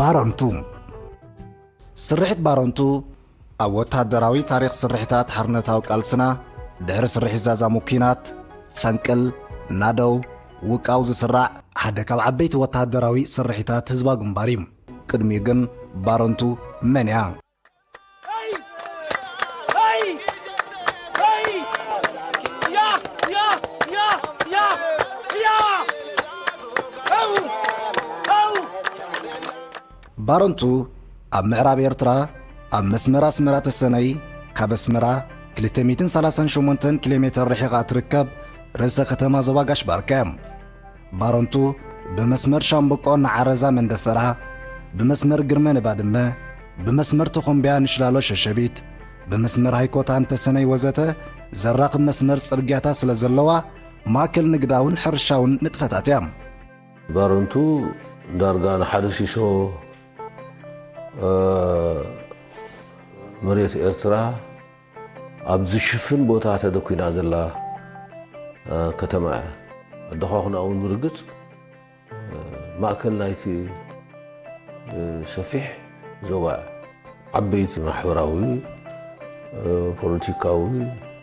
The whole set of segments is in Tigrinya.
ባረንቱ። ስርሒት ባረንቱ ኣብ ወተሃደራዊ ታሪኽ ስርሒታት ሓርነታዊ ቃልስና፣ ድሕሪ ስርሒት ዛዛሙ ኲናት፣ ፈንቅል፣ ናደው፣ ውቃው ዝስራዕ ሓደ ካብ ዓበይቲ ወተሃደራዊ ስርሒታት ህዝባዊ ግንባር እዩ። ቅድሚኡ ግን ባረንቱ መን እያ? ባረንቱ ኣብ ምዕራብ ኤርትራ፣ ኣብ መስመር ኣስመራ ተሰነይ፣ ካብ ኣስመራ ክልተ ሚእትን ሰላሳን ሸሞንተን ኪሎ ሜተር ርሒቓ እትርከብ ርእሰ ከተማ ዞባ ጋሽ ባርካ እያ። ባረንቱ ብመስመር ሻምብቆ ንዓረዛ መንደፈራ፣ ብመስመር ግርመ ንባድመ፣ ብመስመር ተኾምቢያ ንሽላሎ ሸሸቢት፣ ብመስመር ሃይኮታ ንተሰነይ ወዘተ ዘራኽብ መስመር ጽርግያታት ስለ ዘለዋ፣ ማእከል ንግዳውን ሕርሻውን ንጥፈታት እያ። ባረንቱ ዳርጋ ንሓደ ሲሶ፣ እ፣ መሬት ኤርትራ ኣብ ዝሽፍን ቦታ ተደኲና ዘላ፣ እ፣ ከተማ እያ። ኣደኳኹና እውን ብርግጽ፣ እ፣ ማእከል ናይቲ፣ እ፣ ሰፊሕ ዞባ እያ። ዓበይቲ ማሕበራዊ፣ እ፣ ፖለቲካዊ፣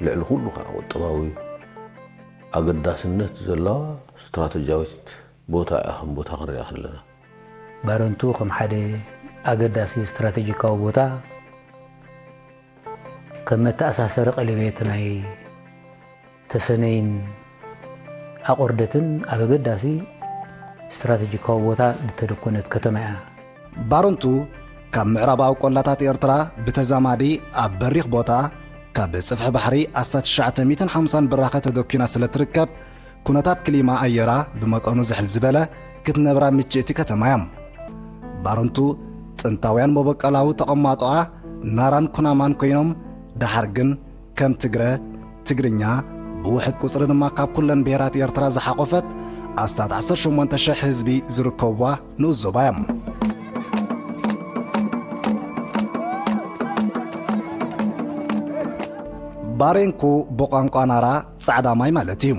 ልዕሊ ኩሉ ከዓ ቁጠባዊ ኣገዳስነት ዘለዋ ስትራተጂያዊት ቦታ እያ፣ ከም ቦታ ክንሪኣ ከለና። ባረንቱ ከም ሓደ ኣገዳሲ ስትራተጂካዊ ቦታ፣ ከም መተኣሳሰሪ ቀለቤት ናይ ተሰነይን ኣቑርደትን ኣብ ኣገዳሲ ስትራተጂካዊ ቦታ ዝተደኮነት ከተማ እያ። ባረንቱ ካብ ምዕራባዊ ቆላታት ኤርትራ ብተዛማዲ ኣብ በሪኽ ቦታ ካብ ጽፍሒ ባሕሪ ኣስታት ትሽዓተ ሚእትን ሓምሳን ብራኸ ተደኲና ስለ ትርከብ፣ ኩነታት ክሊማ ኣየራ ብመጠኑ ዝሕል ዝበለ ክትነብራ ምችእቲ ከተማ እያ። ባረንቱ ጥንታውያን መበቆላዊ ተቐማጦኣ ናራን ኩናማን ኮይኖም፣ ደሓር ግን ከም ትግረ፣ ትግርኛ፣ ብውሕድ ቁጽሪ ድማ ካብ ኩለን ብሄራት ኤርትራ ዝሓቖፈት ኣስታት ዓሰርተ ሸሞንተ ሽሕ ህዝቢ ዝርከብዋ ንኡስ ዞባ እያ። ባሬንኩ ብቋንቋ ናራ ጻዕዳ ማይ ማለት እዩ።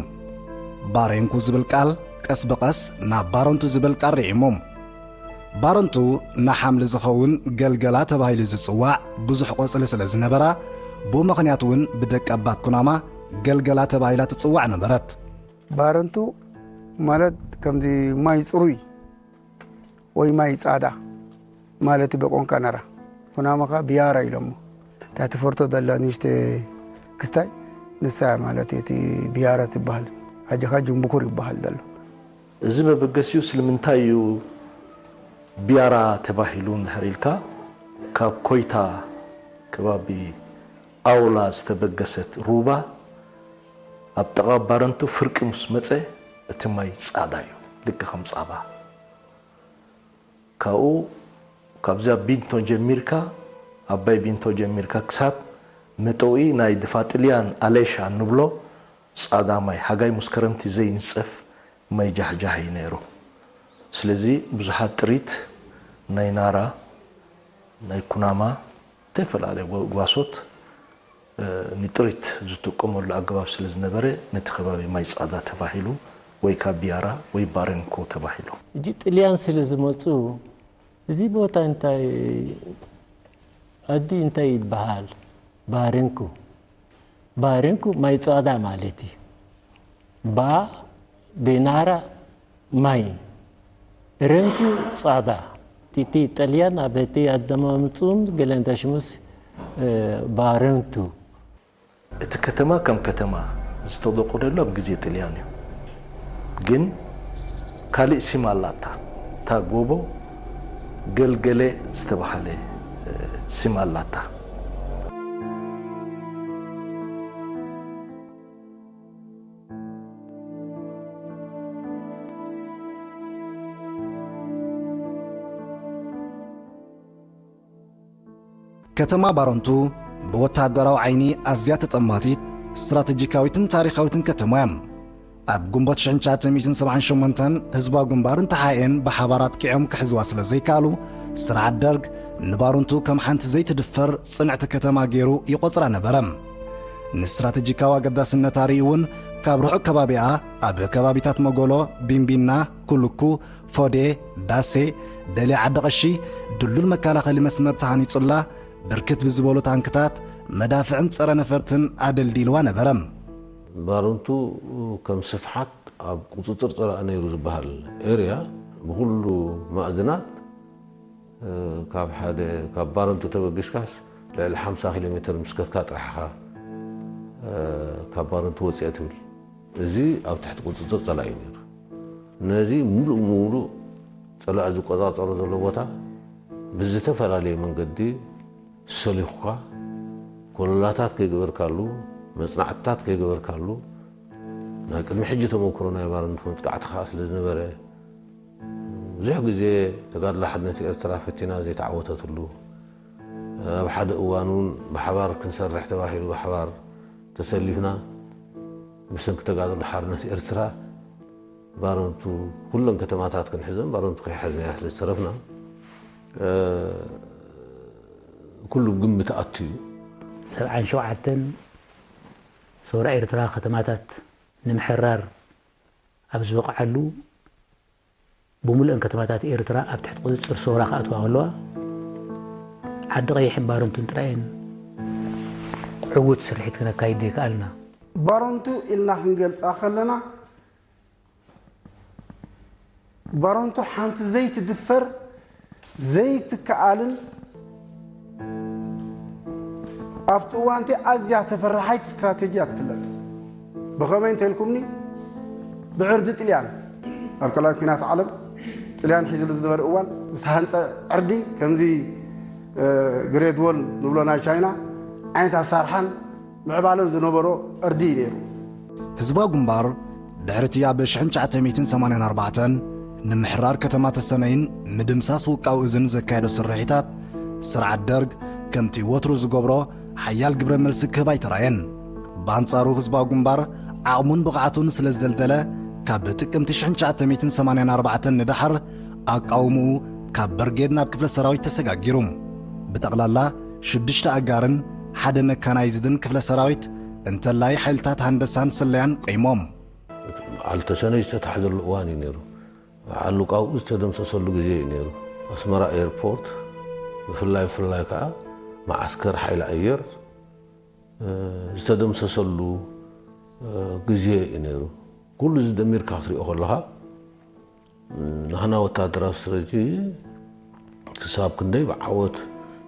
ባሬንኩ ዝብል ቃል ቀስ ብቐስ ናብ ባረንቱ ዝብል ቃል ርዒሙ። ባረንቱ ንሓምሊ ዝኸውን ገልገላ ተባሂሉ ዝጽዋዕ ብዙሕ ቆጽሊ ስለ ዝነበራ፣ ብኡ ምኽንያት እውን ብደቂ ኣባት ኩናማ ገልገላ ተባሂላ ትጽዋዕ ነበረት። ባረንቱ ማለት ከምዚ ማይ ጽሩይ ወይ ማይ ጻዕዳ ማለት ብቋንቋ ናራ። ኩናማ ኸኣ ብያራ ኢሎሞ። እታ ትፈርቶ ዘላ ንእሽተ ክስታይ ንሳ ማለት እቲ ብያራ ትበሃል። ኣጀኻ ጅምብኩር ይበሃል ዘሎ። እዚ መበገሲኡ ስለምንታይ እዩ ብያራ ተባሂሉ እንድሕር ኢልካ፣ ካብ ኮይታ ከባቢ ኣውላ ዝተበገሰት ሩባ ኣብ ጥቓ ባረንቱ ፍርቂ ምስ መጸ፣ እቲ ማይ ጻዕዳ እዩ፣ ልክዕ ከም ጻባ። ካብኡ፣ ካብዚኣ ቢንቶ ጀሚርካ፣ ኣባይ ቢንቶ ጀሚርካ ክሳብ መጠውኢ ናይ ድፋጥልያን ኣሌሻ እንብሎ ጻዕዳ ማይ፣ ሓጋይ ምስ ክረምቲ ዘይንጸፍ ማይ ጃሕጃሕ እዩ ነይሩ። ስለዚ ብዙሓት ጥሪት ናይ ናራ፣ ናይ ኩናማ፣ ዝተፈላለዩ ጓ-፣ ጓሶት፣ እ፣ ንጥሪት ዝጥቀመሉ ኣገባብ ስለ ዝነበረ፣ ነቲ ከባቢ ማይ ጻዕዳ ተባሂሉ ወይ ካብ ቢያራ ወይ ባረንኮ ተባሂሉ። ሕጂ ጥልያን ስለ ዝመጹ፣ እዚ ቦታ እንታይ፣ ዓዲ እንታይ ይበሃል? ባረንኩ። ባረንኩ ማይ ጻዕዳ ማለት እዩ። ባ፣ ቤናራ፣ ማይ። ረንኩ ጻዕዳ። እቲ ጥልያን ኣብ እቲ ኣደማምጽኡን ገለ እንተ ሽሙስ፣ እ፣ ባረንቱ። እቲ ከተማ ከም ከተማ ዝተደቆደሉ ኣብ ግዜ ጥልያን እዩ። ግን ካልእ ስም ኣላታ። እታ ጎቦ ገልገለ ዝተባህለ፣ እ፣ ስም ኣላታ። ከተማ ባረንቱ ብወተሃደራዊ ዓይኒ ኣዝያ ተጠማቲት፣ ስትራተጂካዊትን ታሪኻዊትን ከተማ እያ። ኣብ ግንቦት ሽሕን ትሽዓተ ሚእትን ሰብዓን ሸሞንተን ህዝባዊ ግንባርን ተሓኤን ብሓባር ኣጥቂዖም ክሕዝዋ ስለ ዘይከኣሉ፣ ስርዓት ደርግ ንባረንቱ ከም ሓንቲ ዘይትድፈር ጽንዕቲ ከተማ ገይሩ ይቖጽራ ነበረ። ንስትራተጂካዊ ኣገዳስነታ ርእዩ እውን ካብ ርሑቕ ከባቢኣ ኣብ ከባቢታት መጎሎ፣ ቢምቢና፣ ኩልኩ፣ ፎዴ፣ ዳሴ፣ ደሌ ዓዲ ቐሺ ድልዱል መከላኸሊ መስመር ተሃኒጹላ፣ ብርክት ብዝበሉ ታንክታት፣ መዳፍዕን ጸረ ነፈርትን ኣደልዲልዋ ነበረ። ባረንቱ ከም ስፍሓት ኣብ ቁጽጽር ጸላኢ ነይሩ ዝበሃል ኤርያ ብኹሉ ማእዝናት ካብ ሓደ ካብ ባረንቱ ተበጊስካስ ልዕሊ ሓምሳ ኪሎ ሜትር ምስ ከድካ ጥራሕ ኢኻ ካብ ባረንቱ ወፂአ ትብል። እዚ ኣብ ትሕቲ ቁፅፅር ፀላኢ እዩ ነይሩ። ነዚ ሙሉእ ሙሉእ ፀላኢ ዝቆፃፀሮ ዘሎ ቦታ ብዝተፈላለየ መንገዲ ሰሊኹካ ኮለላታት ከይገበርካሉ መፅናዕትታት ከይገበርካሉ ናይ ቅድሚ ሕጂ ተመክሮ ናይ ባረንቱ መጥቃዕቲ ከዓ ስለ ዝነበረ ብዙሕ ግዜ ተጋድሎ ሓርነት ኤርትራ ፈቲና ዘይተዓወተትሉ፣ ኣብ ሓደ እዋን እውን ብሓባር ክንሰርሕ ተባሂሉ ብሓባር ተሰሊፍና ብሰንኪ ተጋድሎ ሓርነት ኤርትራ ባረንቱ ኩለን ከተማታት ክንሕዘን ባረንቱ ከይሓዝናያ ስለ ዝተረፍና ኩሉ ግምት ኣቱ እዩ። ሰብዓን ሸውዓተን ሰውራ ኤርትራ ከተማታት ንምሕራር ኣብ ዝበቕዓሉ ብሙሉእን ከተማታት ኤርትራ ኣብ ትሕቲ ቁፅፅር ሰውራ ክኣትዋ ከለዋ ዓዲ ቀይሕን ባረንቱን ጥራየን ዕዉት ስርሒት ክነካይድ ዘይከኣልና። ባረንቱ ኢልና ክንገልፃ ከለና ባረንቱ ሓንቲ ዘይትድፈር ዘይትከኣልን ኣብቲ እዋንቲ ኣዝያ ተፈራሓይት ስትራቴጂ እያ ትፍለጥ። ብኸመይ እንተኢልኩምኒ ብዕርዲ ጥልያን ኣብ ካልኣይ ኲናት ዓለም ጥልያን ሒዝሉ ዝነበረ እዋን ዝተሃንፀ ዕርዲ ከምዚ ግሬት ዎል ንብሎ ናይ ቻይና ዓይነት ኣሳርሓን ምዕባለን ዝነበሮ ዕርዲ እዩ ነይሩ። ህዝባዊ ግንባር ድሕሪ እቲ ኣብ ሽሕን ትሽዓተ ሚእትን ሰማንያን ኣርባዕተን ንምሕራር ከተማ ተሰነይን ምድምሳስ ውቃው እዝን ዘካየዶ ስርሒታት ስርዓት ደርግ ከምቲ ወትሩ ዝገብሮ ሓያል ግብረ መልሲ ክህብ ኣይተራየን። ብኣንጻሩ ህዝባዊ ግንባር ዓቕሙን ብቕዓቱን ስለ ዝደልደለ ካብ ጥቅምቲ ሽሕን ትሽዓተ ሚእትን ሰማንያን ኣርባዕተን ንደሓር ኣቃውምኡ ካብ በርጌድ ናብ ክፍለ ሰራዊት ተሰጋጊሩ። ብጠቕላላ ሽዱሽተ ኣጋርን ሓደ መካናይዝድን ክፍለ ሰራዊት እንተላይ ሓይልታት ሃንደሳን ስለያን ቆይሞም። በዓል ተሰነይ ዝተታሕዘሉ እዋን እዩ ነይሩ። በዓል ውቃውኡ ዝተደምሰሰሉ ግዜ እዩ ነይሩ። ኣስመራ ኤርፖርት ብፍላይ ብፍላይ ከዓ መዓስከር ሓይሊ ኣየር ዝተደምሰሰሉ ግዜ እዩ ነይሩ። ኩሉ እዚ ደሚርካ ክትሪኦ ከለኻ ናህና ወታደራዊ ስትራቴጂ ክሳብ ክንደይ ብዓወት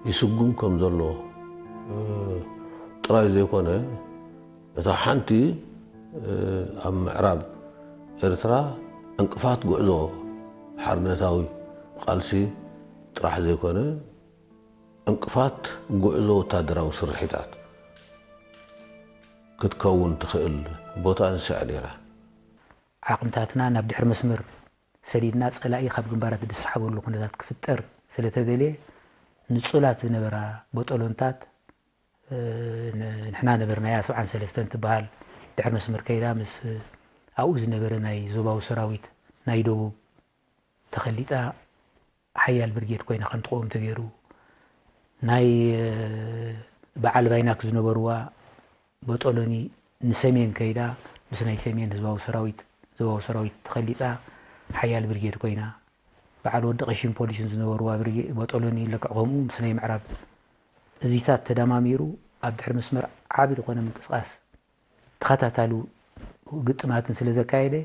ይስጉም ከም ዘሎ ጥራይ ዘይኮነ እታ ሓንቲ ኣብ ምዕራብ ኤርትራ ዕንቅፋት ጉዕዞ ሓርነታዊ ቃልሲ ጥራሕ ዘይኮነ ዕንቅፋት ጉዕዞ ወታደራዊ ስርሒታት ክትከውን ትኽእል ቦታ ንስዐ ነይራ። ዓቕምታትና ናብ ድሕሪ መስመር ሰዲድና ጸላኢ ካብ ግንባራት ዝስሓበሉ ኩነታት ክፍጠር ስለተደልየ ንጹላት ዝነበራ ቦጦሎንታት ንሕና ነበርናያ ሰብዓን ሰለስተን ትበሃል ድሕሪ መስመር ከይዳ ምስ ኣብኡ ዝነበረ ናይ ዞባዊ ሰራዊት ናይ ደቡብ ተኸሊጻ ሓያል ብርጌድ ኮይና ከም ትቆም ተገይሩ ናይ በዓል ባይናክ ዝነበርዋ ቦጦሎኒ ንሰሜን ከይዳ ምስ ናይ ሰሜን ህዝባዊ ሰራዊት ዞባዊ ሰራዊት ተኸሊጻ ሓያል ብርጌድ ኮይና በዓል ወዲ ቀሺን ፖሊስን ዝነበርዋ ቦጦሎኒ ልክዕ ከምኡ ምስ ናይ ምዕራብ እዚታት ተደማሚሩ ኣብ ድሕሪ መስመር ዓቢ ዝኾነ ምንቅስቃስ ተኸታታሊ ግጥማትን ስለ ዘካየደ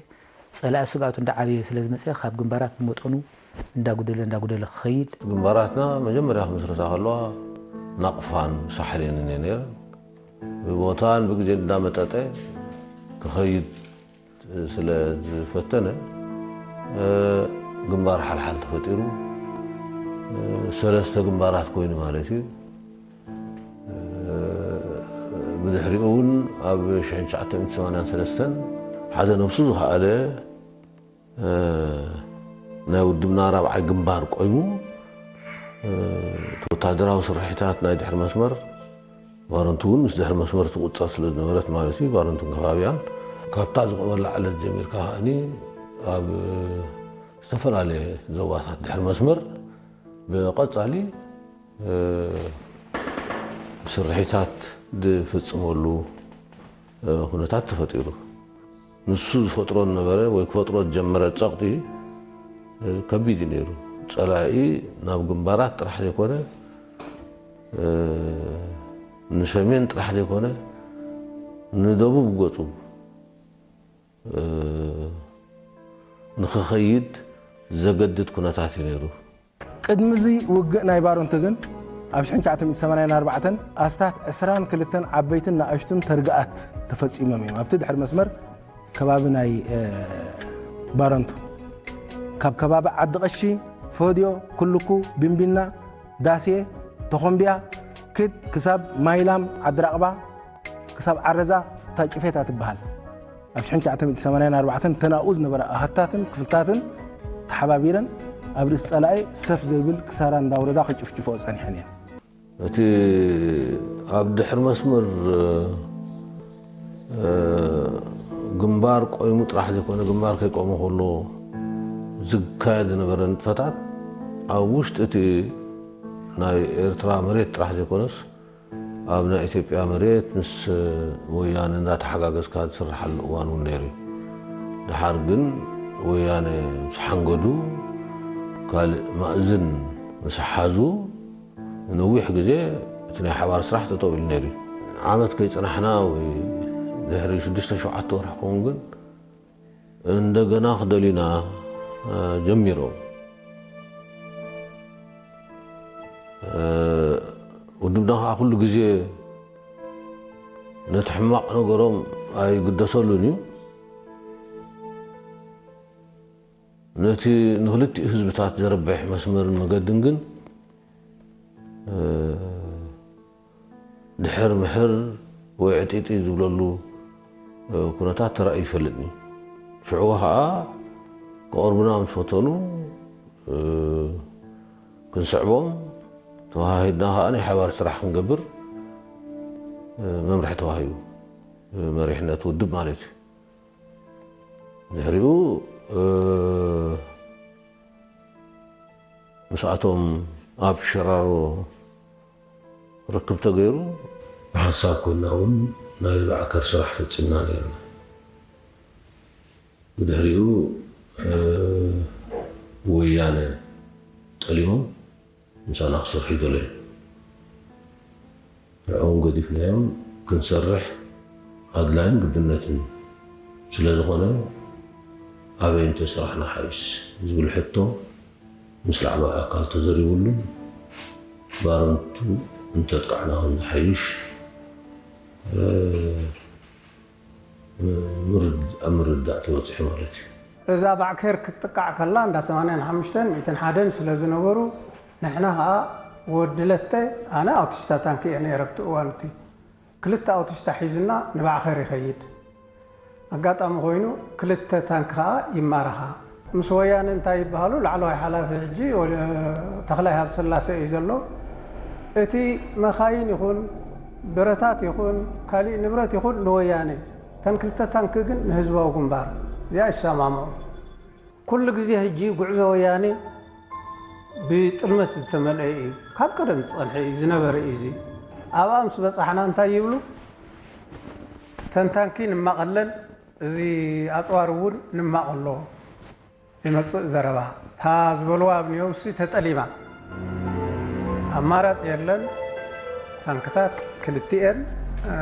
ጸላኢ ስግኣቱ እንዳዓበየ ስለ ዝመጸ ካብ ግንባራት ብመጠኑ እንዳጉደለ እንዳጉደለ ክኸይድ ግንባራትና መጀመርያ ክምስረታ ከለዋ ናቕፋን ሳሕሌንን እየ ነይረን ብቦታን ብግዜ እንዳመጠጠ ክኸይድ ስለ ዝፈተነ ግንባር ሓልሓል ተፈጢሩ ሰለስተ ግንባራት ኮይኑ ማለት እዩ። ብድሕሪኡ እውን ኣብ ሽሕን ትሽዓተ ሚእትን ሰማንያን ሰለስተን ሓደ ነብሱ ዝኸኣለ ናይ ውድብና ራብዓይ ግንባር ቆይሙ እቲ ወታደራዊ ስርሒታት ናይ ድሕሪ መስመር ባረንቱ እውን ምስ ድሕሪ መስመር ትቁጸር ስለ ዝነበረት ማለት እዩ ባረንቱን ከባቢያን ካብታ ዝቆመላ ዕለት ጀሚርካ ከኣኒ ኣብ ዝተፈላለየ ዞባታት ድሕሪ መስመር ብቐጻሊ ስርሒታት ዝፍጽመሉ ኩነታት ተፈጢሩ። ንሱ ዝፈጥሮ ዝነበረ ወይ ክፈጥሮ ዝጀመረ ጸቕጢ፣ እ፣ ከቢድ እዩ ነይሩ። ጸላኢ ናብ ግንባራት ጥራሕ ዘይኮነ፣ እ፣ ንሰሜን ጥራሕ ዘይኮነ፣ ንደቡብ ገጹ፣ እ፣ ንኽኸይድ ዘገድድ ኩነታት እዩ ነይሩ። ቅድሚ እዚ ውግእ ናይ ባረንቱ ግን፣ ኣብ ሽሕን ትሽዓተ ሚእትን ሰማንያን ኣርባዕተን ኣስታት ዕስራን ክልተን ዓበይትን ንኣሽቱን ተርግኣት ተፈጺሞም እዮም። ኣብቲ ድሕሪ መስመር ከባቢ ናይ፣ እ፣ ባረንቱ፣ ካብ ከባቢ ዓዲ ቀሺ፣ ፎድዮ፣ ኩልኩ፣ ቢምቢና፣ ዳሴ፣ ተኾምቢያ፣ ክድ ክሳብ ማይላም፣ ዓዲ ራቕባ፣ ክሳብ ዓረዛ፣ እታ ጭፌታ ትበሃል። ኣብ ሽሕን ትሽዓተ ሚእትን ሰማንያን ኣርባዕተን ተናኡ ዝነበራ ኣሃታትን ክፍልታትን ተሓባቢረን ኣብ ርእሲ ጸላኢ ሰፍ ዘይብል ክሳራ እንዳውረዳ ክጭፍጭፈኦ ጸኒሐን እየን። እቲ ኣብ ድሕሪ መስመር፣ እ፣ ግንባር ቆይሙ ጥራሕ ዘይኮነ፣ ግንባር ከይቆመ ከሎ ዝካየድ ዝነበረ ንጥፈታት ኣብ ውሽጢ እቲ ናይ ኤርትራ መሬት ጥራሕ ዘይኮነስ፣ ኣብ ናይ ኢትዮጵያ መሬት ምስ ወያነ እንዳተሓጋገዝካ ዝስርሓሉ እዋን እውን ነይሩ እዩ። ደሓር ግን ወያነ ምስ ሓንገዱ፣ ካልእ ማእዝን ምስ ሓዙ፣ ንነዊሕ ግዜ እቲ ናይ ሓባር ስራሕ ጠጠው ኢሉ ነይሩ እዩ። ዓመት ከይጸናሕና ወይ ድሕሪ ሽዱሽተ ሸውዓተ ወርሒ ክኸውን ግን እንደገና ክደልዩና፣ እ፣ ጀሚሮም። እ፣ ውድብና ከዓ ኩሉ ግዜ ነቲ ሕማቕ ነገሮም ኣይግደሰሉን እዩ። ነቲ ንክልቲኡ ህዝብታት ዘርብሕ መስመርን መገድን ግን፣ እ፣ ድሕር ምሕር ወይ ዕጢጢ ዝብለሉ፣ እ፣ ኩነታት ተራእዩ ይፈልጥን እዩ። ሽዑ ከዓ ክቐርቡና ምስ ፈተኑ፣ እ፣ ክንስዕቦም፣ ተወሃሂድና ከዓ ናይ ሓባር ስራሕ ክንገብር፣ እ፣ መምርሒ ተዋሂቡ። እ፣ መሪሕነት ውድብ ማለት እዩ። ድሕሪኡ፣ እ፣ ምስኣቶም ኣብ ሽራሮ ርክብ ተገይሩ። ብሓንሳብ ኮይንና እውን ናይ ማዕከር ስራሕ ፈጺምና ነይርና። ብድሕሪኡ፣ እ፣ ወያነ ጠሊሞም ምሳና ክሰርሑ ይደለዩ። ንዕኦም ገዲፍናዮም ክንሰርሕ ኣድላይን ግድነትን ስለ ዝኾነ፣ ኣበይ እንተሰራሕና ሓይሽ ዝብል ሕቶ ምስ ላዕለዋይ ኣካል ተዘሪቡሉ፣ ባረንቱ እንተጥቃዕና ከም ዝሓይሽ፣ እ፣ ምርድ-፣ ኣብ ምርድዳእ ተበጺሑ ማለት እዩ። እዛ ባዕከር ክትጥቃዕ ከላ እንዳ ሰማንያን ሓሙሽተን ሚእትን ሓደን ስለ ዝነበሩ፣ ንሕና ኸኣ ወዲ ለተ፣ ኣነ ኣውቲስታ ታንኪ እየ ነይረ ኣብቲ እዋን እቲ። ክልተ ኣውቲስታ ሒዙና ንባዕኸር ይኸይድ። ኣጋጣሚ ኮይኑ ክልተ ታንኪ ኸኣ ይማረኻ። ምስ ወያነ እንታይ ይበሃሉ? ላዕለዋይ ሓላፊ ሕጂ ወ-፣ ተኽላይ ሃብተስላሴ እዩ ዘሎ። እቲ መኻይን ይኹን ብረታት ይኹን ካሊእ ንብረት ይኹን ንወያነ፣ እተን ክልተ ታንኪ ግን ንህዝባዊ ግንባር። እዚኣ ይሰማምዑ። ኩሉ ግዜ ሕጂ ጉዕዞ ወያኔ ብጥልመት ዝተመልአ እዩ። ካብ ቀደም ዝጸንሐ እዩ፣ ዝነበረ እዩ። እዚ ኣብኣ ምስ በጻሕና እንታይ ይብሉ? ተንታንኪ ንማቐለን፣ እዚ ኣጽዋር እውን ንማቐሎ ይመጽእ ዘረባ። እታ ዝበልዋ ኣብ ኒዮውሲ ተጠሊማ። ኣማራጺ የለን። ታንክታት ክልቲኤን፣ እ፣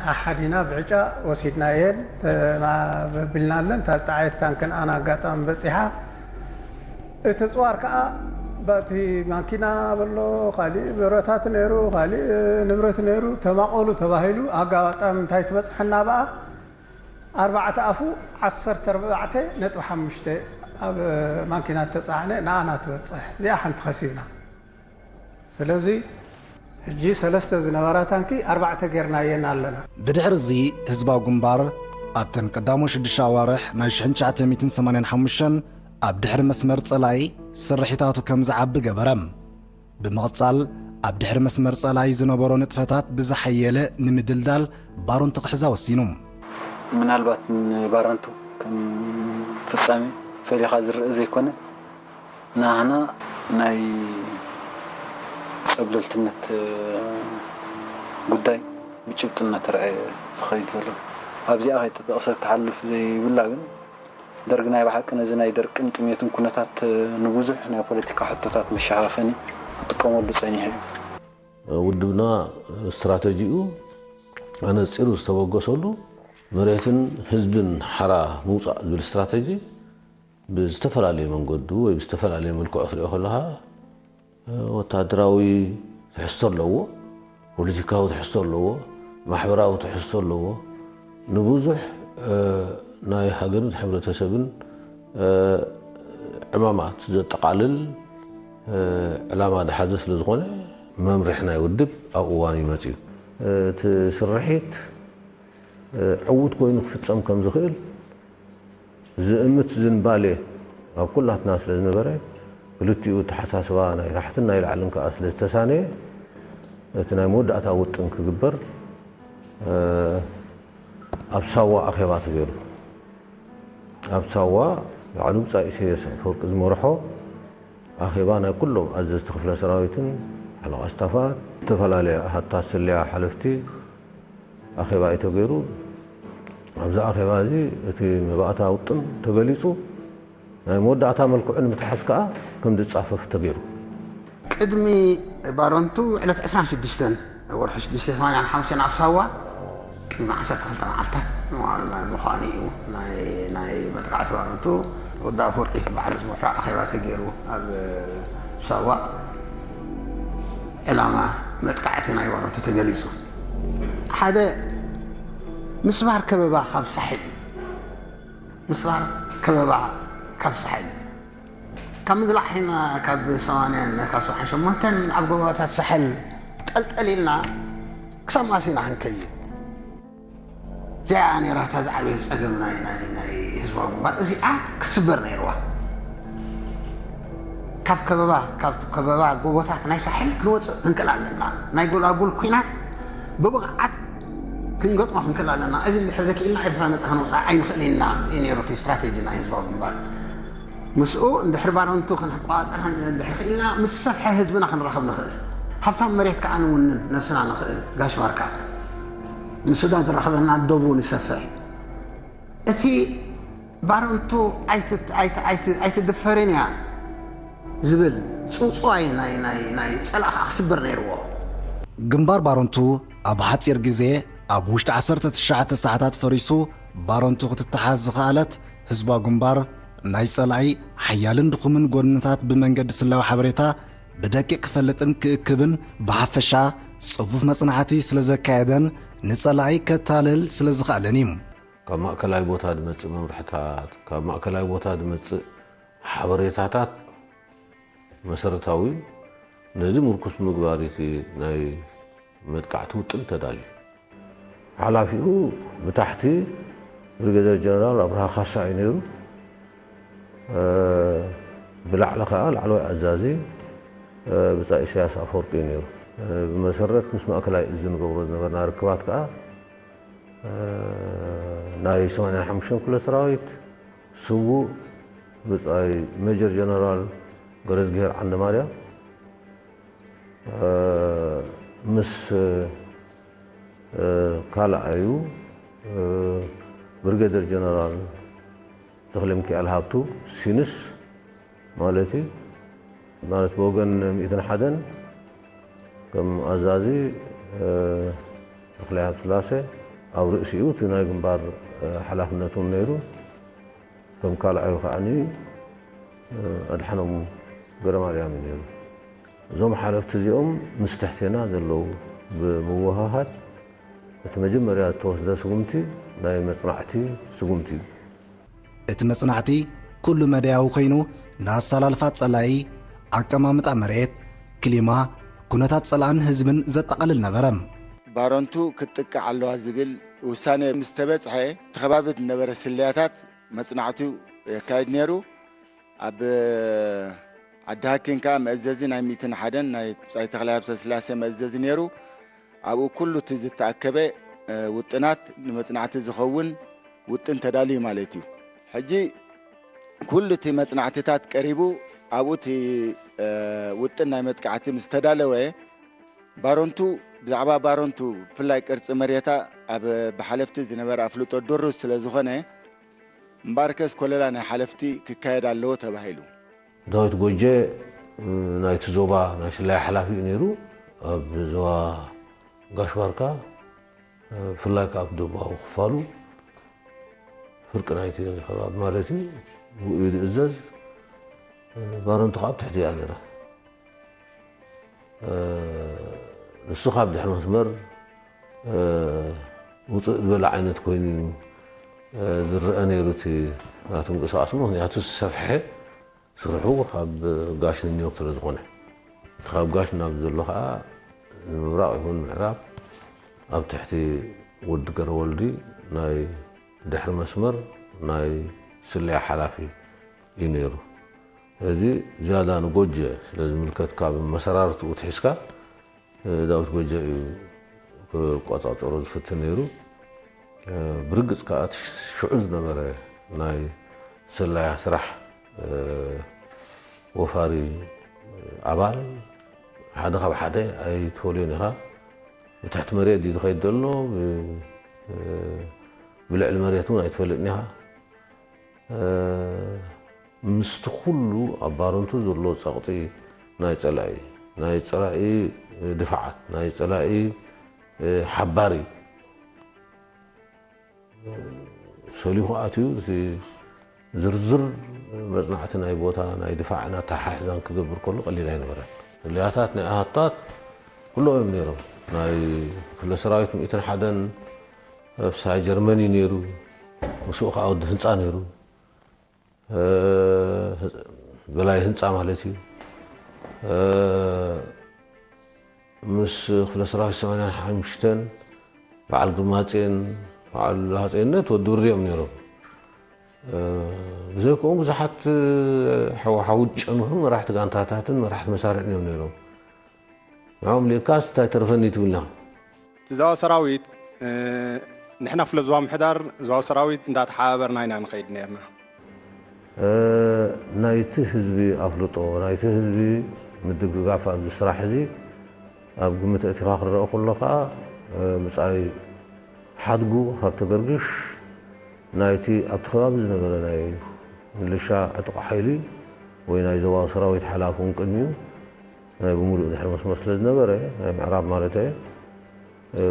ሓሓዲና ብዕጫ ወሲድናየን፣ እ፣ በቢልናለን። እታ ዝጠዓየት ታንክን ኣና ኣጋጣሚ በጺሓ። እቲ ጽዋር ከኣ በቲ ማኪና በሎ፣ ካሊእ ብረታት ነይሩ፣ ካሊእ ንብረት ነይሩ፣ ተማቐሉ ተባሂሉ። ኣጋጣሚ እንታይ ትበጽሐና ብኣ? ኣርባዕተ ኣፉ ዓሰርተ ኣርባዕተ ነጥቢ ሓሙሽተ ኣብ ማኪና ተጻዕነ ንኣና ትበጽሕ። እዚኣ ሓንቲ ከሲብና። ስለዚ ሕጂ ሰለስተ ዝነበራ ታንኪ ኣርባዕተ ጌርናየን ኣለና። ብድሕሪ እዚ ህዝባዊ ግንባር ኣብተን ቀዳሞ ሽዱሽተ ኣዋርሕ ናይ ሽሕን ትሽዓተ ሚእትን ሰማንያን ሓሙሽተን ኣብ ድሕሪ መስመር ጸላኢ ስርሒታቱ ከም ዝዓቢ ገበረ። ብምቕጻል ኣብ ድሕሪ መስመር ጸላኢ ዝነበሮ ንጥፈታት ብዝሓየለ ንምድልዳል ባረንቱ ክሕዛ ወሲኑ። ምናልባት ንባረንቱ ከም ፍጻሜ ፈሊኻ ዝረኣ ዘይኮነ፣ ንዓና ናይ ጸብለልትነት ጉዳይ ብጭብጢ እናተረኣየ ዝኸይድ ዘሎ። ኣብዚኣ ከይተጠቕሰት ትሓልፍ ዘይብላ ግን፣ ደርግ ናይ ብሓቂ ነዚ ናይ ደርቅን ጥሜትን ኩነታት ንብዙሕ ናይ ፖለቲካ ሕቶታት መሸፋፈኒ ክጥቀመሉ ጸኒሑ እዩ። ውድብና ስትራተጂኡ ኣነጺሩ ዝተበገሰሉ መሬትን ህዝብን ሓራ ምውጻእ ዝብል ስትራተጂ ብዝተፈላለየ መንገዱ ወይ ብዝተፈላለየ መልክዑ ክትሪኦ ከለኻ ወታደራዊ ትሕዝቶ ኣለዎ፣ ፖለቲካዊ ትሕዝቶ ኣለዎ፣ ማሕበራዊ ትሕዝቶ ኣለዎ። ንብዙሕ ናይ ሃገርን ሕብረተሰብን ዕማማት ዘጠቓልል ዕላማ ዝሓዘ ስለ ዝኾነ መምርሒ ናይ ውድብ ኣብ እዋኑ እዩ መፂኡ። እቲ ስርሒት ዕዉት ኮይኑ ክፍፀም ከም ዝኽእል ዝእምት ዝንባሌ ኣብ ኩላትና ስለ ዝነበረ፣ ክልቲኡ ኣተሓሳስባ ናይ ታሕትን ናይ ላዕልን ከኣ ስለ ዝተሳነየ፣ እቲ ናይ መወዳእታ ውጥን ክግበር ኣብ ሳዋ ኣኼባ ተገይሩ። ኣብ ሳዋ ባዕሉ ብጻይ ኢሳያስ ኣፈወርቂ ዝመርሖ ኣኼባ ናይ ኩሎም ኣዘዝቲ ክፍለ ሰራዊትን ሓለቓ ስታፋት፣ ዝተፈላለያ ኣሃታት ስለያ ሓለፍቲ ኣኼባ እዩ ተገይሩ። ኣብዚ ኣኼባ እዚ እቲ መባእታ ውጥን ተገሊጹ፣ ናይ መወዳእታ መልክዑ ንምትሓዝ ከኣ ከም ዝጻፈፍ ተገይሩ። ቅድሚ ባረንቱ ዕለት ዕስራን ሽዱሽተን ወርሒ ሽዱሽተ ሰማንያን ሓሙሽተን ኣብ ሳዋ ቅድሚ ዓሰርተ ክልተ መዓልታት ምዃኑ እዩ። ናይ መጥቃዕቲ ባረንቱ ወዲ ኣፈወርቂ ባዕሉ ዝመርሖ ኣኼባ ተገይሩ ኣብ ሳዋ ዕላማ መጥቃዕቲ ናይ ባረንቱ ተገሊጹ። ሓደ ምስባር ከበባ ካብ ሳሕል ምስባር ከበባ ካብ ሳሕል ካብ ምድላዕ ሒና ካብ ሰማንያን ካብ ሰብዓን ሸሞንተን ኣብ ጎቦታት ሳሕል ጠልጠል ኢልና ክሳብ ማሲና ክንከይድ እዚኣ ነይራ እታ ዝዓበየት ፀገም ናይ ናይ ናይ ህዝባዊ ግንባር እዚኣ ክትስበር ነይርዋ። ካብ ከበባ ካብ ከበባ ጎቦታት ናይ ሳሕል ክንወፅእ ክንክእል ኣለና። ናይ ጎላጉል ኲናት ብብቕዓት ክንገጥሞ ክንክእል ኣለና። እዚ እንድሕር ዘክኢልና ኤርትራ ነፃ ክንወፅኣ ኣይንኽእልን ኢና እዩ ነይሩ እቲ ስትራቴጂ ናይ ህዝባዊ ግንባር። ምስኡ እንድሕር ባረንቱ ክንቆፃፀር እንድሕር ክኢልና ምስ ዝሰፍሐ ህዝብና ክንራኸብ ንኽእል። ሃብታም መሬት ከዓ ንውንን ነብስና ንኽእል ጋሽ ባርካ። ንሱዳን ዝራኸበና ዶብ እውን ይሰፍሕ። እቲ ባረንቱ ኣይትድፈርን እያ ዝብል ፅውፅዋይ ናይ ፀላእ ከዓ ክስበር ነይርዎ። ግንባር ባረንቱ ኣብ ሓፂር ግዜ ኣብ ውሽጢ ዓሰርተ ትሽዓተ ሰዓታት ፈሪሱ ባረንቱ ክትተሓዝ ዝኸኣለት ህዝባዊ ግንባር ናይ ፀላኢ ሓያልን ድኹምን ጎንታት ብመንገዲ ስላዊ ሓበሬታ ብደቂቕ ክፈልጥን ክእክብን ብሓፈሻ ፅፉፍ መፅናዕቲ ስለ ዘካየደን ንፀላኢ ከታልል ስለ ዝኸኣለን እዩ። ካብ ማእከላይ ቦታ ዝመጽእ መምርሕታት፣ ካብ ማእከላይ ቦታ ዝመጽእ ሓበሬታታት መሰረታዊ እዩ። ነዚ ምርኩስ ብምግባር እቲ ናይ መጥቃዕቲ ውጥን ተዳልዩ። ሓላፊኡ ብታሕቲ ብሪገደር ጀነራል ኣብርሃ ካሳ እዩ ነይሩ። ብላዕሊ ከዓ ላዕለዋይ ኣዛዚ ብፃይ ኢሳያስ ኣፈወርቂ እዩ ነይሩ። ብመሰረት ምስ ማእከላይ እዚ ንገብሮ ዝነበርና ርክባት ከዓ ናይ ሰማንያን ሓሙሽተን ክፍለ ሰራዊት ስዉእ ብፃይ ሜጀር ጀነራል ገረዝግሄር ዓንደማርያም ምስ ካልኣዩ ብርጌደር ጀነራል ተኽለሚካኤል ሃብቱ ሲንስ ማለት እዩ። ማለት ብወገን ሚእትን ሓደን ከም ኣዛዚ ተኽላይ ሃብተስላሴ ኣብ ርእሲኡ እቲ ናይ ግንባር ሓላፍነት እውን ነይሩ። ከም ካልኣዩ ከዓኒ ኣድሓኖም ገረማርያም እዩ ነይሩ። እዞም ሓለፍቲ እዚኦም ምስ ትሕቴና ዘለዉ ብምውህሃድ እቲ መጀመርያ ዝተወስደ ስጉምቲ ናይ መፅናዕቲ ስጉምቲ እዩ። እቲ መጽናዕቲ ኩሉ መዳያዊ ኮይኑ፣ ንኣሰላልፋ ጸላኢ፣ ኣቀማምጣ መሬት፣ ክሊማ፣ ኩነታት ጸላእን ህዝብን ዘጠቓልል ነበረ። ባረንቱ ክትጥቃዕ ኣለዋ ዝብል ውሳነ ምስ ተበጽሐ፣ እቲ ከባቢ ዝነበረ ስለያታት መጽናዕቱ የካይድ ነይሩ። ኣብ ዓዲ ሃኪን ከኣ መእዘዚ ናይ ሚእትን ሓደን ናይ ብጻይ ተኽላይ ሃብተስላሴ መእዘዚ ነይሩ። ኣብኡ ኩሉ እቲ ዝተኣከበ ውጥናት ንመጽናዕቲ ዝኸውን ውጥን ተዳልዩ ማለት እዩ። ሕጂ ኩሉ እቲ መጽናዕትታት ቀሪቡ ኣብኡ እቲ ውጥን ናይ መጥቃዕቲ ምስ ተዳለወ ባረንቱ ብዛዕባ ባረንቱ ብፍላይ ቅርጺ መሬታ ኣብ ብሓለፍቲ ዝነበረ ኣፍልጦ ድሩት ስለ ዝኾነ፣ እምበኣርከስ ኮለላ ናይ ሓለፍቲ ክካየድ ኣለዎ ተባሂሉ። ዳዊት ጎጀ ናይቲ ዞባ ናይ ስለያ ሓላፊ እዩ ነይሩ። ኣብ ዞባ ጋሽ ባርካ ብፍላይ ከኣ ኣብ ደቡባዊ ክፋሉ ፍርቂ ናይቲ ከባቢ ማለት እዩ። ብኡ እዩ ዝእዘዝ። ባረንቱ ከኣ ኣብ ትሕቲ እያ ነይራ። ንሱ ካብ ድሕሪ መስመር ውፅእ ዝበለ ዓይነት ኮይኑ እዩ ዝረአ ነይሩ እቲ ናቱ ምንቅስቃስ። ምክንያቱ ዝሰፍሐ ስርሑ ካብ ጋሽ ንኒዮክ ስለ ዝኾነ፣ ካብ ጋሽ ናብ ዘሎ ከዓ ንምብራቕ ይኹን ምዕራብ ኣብ ትሕቲ ወዲ ገረወልዲ ናይ ድሕሪ መስመር ናይ ስለያ ሓላፊ እዩ ነይሩ። እዚ ዝያዳ ንጎጀ ስለ ዝምልከት ካብ መሰራርትኡ ትሒዝካ ዳዊት ጎጀ እዩ ክቆፃፀሮ ዝፍትን ነይሩ። ብርግፅ ከዓ እቲ ሽዑ ዝነበረ ናይ ስለያ ስራሕ ወፋሪ ኣባል ሓደ ካብ ሓደ ኣይትፈልዮን ኢኻ። ብትሕቲ መሬት ድዩ ዝኸይድ ዘሎ፣ ብ-፣ ብልዕሊ መሬት እውን ኣይትፈልጥን ኢኻ። ምስቲ ኩሉ ኣብ ባረንቱ ዘሎ ጸቕጢ ናይ ጸላኢ፣ ናይ ጸላኢ ድፋዓት፣ ናይ ጸላኢ ሓባሪ ሰሊኹ ኣትዩ፣ እቲ ዝርዝር መጽናዕቲ ናይ ቦታ ናይ ድፋዕ ኣተሓሕዛን ክገብር ከሎ ቀሊል ኣይነበረን። ስለያታት ናይ ኣሃታት ኩሎም እዮም ነይሮም። ናይ ክፍለ ሰራዊት ሚእትን ሓደን ኣብ ሳይ ጀርመን እዩ ነይሩ። ምስኡ ከዓ ወዲ ህንፃ ነይሩ። እ፣ በላይ ህንፃ ማለት እዩ። እ፣ ምስ ክፍለ ሰራዊት ሰማንያን ሓሙሽተን በዓል ግርማጼን በዓል ሃፀይነት ወዲ ብሪ እዮም ነይሮም። እ፣ ብዘይከኡ ብዙሓት፣ እ፣ ሓው-፣ ሓው ዝጨንሑ መራሕቲ ጋንታታትን መራሕቲ መሳርዕን እዮም ነይሮም። ንዕኦም ልእካስ እንታይ ተረፈኒ ትብልና? እቲ ዞባ ሰራዊት፣ እ፣ ንሕና ክፍለ ዞባ ምሕዳር ዞባ ሰራዊት እንዳተሓባበርና ኢና ንኸይድ ነርና። እ፣ ናይቲ ህዝቢ ኣፍልጦ፣ ናይቲ ህዝቢ ምድግጋፍ ኣብዚ ስራሕ እዚ ኣብ ግምት ኣእቲኻ ክረአ ከሎ ከኣ፣ እ፣ ብጻይ ሓድጉ ካብ ተገርግሽ ናይቲ ኣብቲ ከባቢ ዝነበረ ናይ ምልሻ ዕጡቕ ሓይሊ ወይ ናይ ዞባዊ ሰራዊት ሓላፊ እውን ቅድሚኡ ናይ ብምሉእ ድሕሪ መስመር ስለ ዝነበረ፣ ናይ ምዕራብ ማለት እየ፣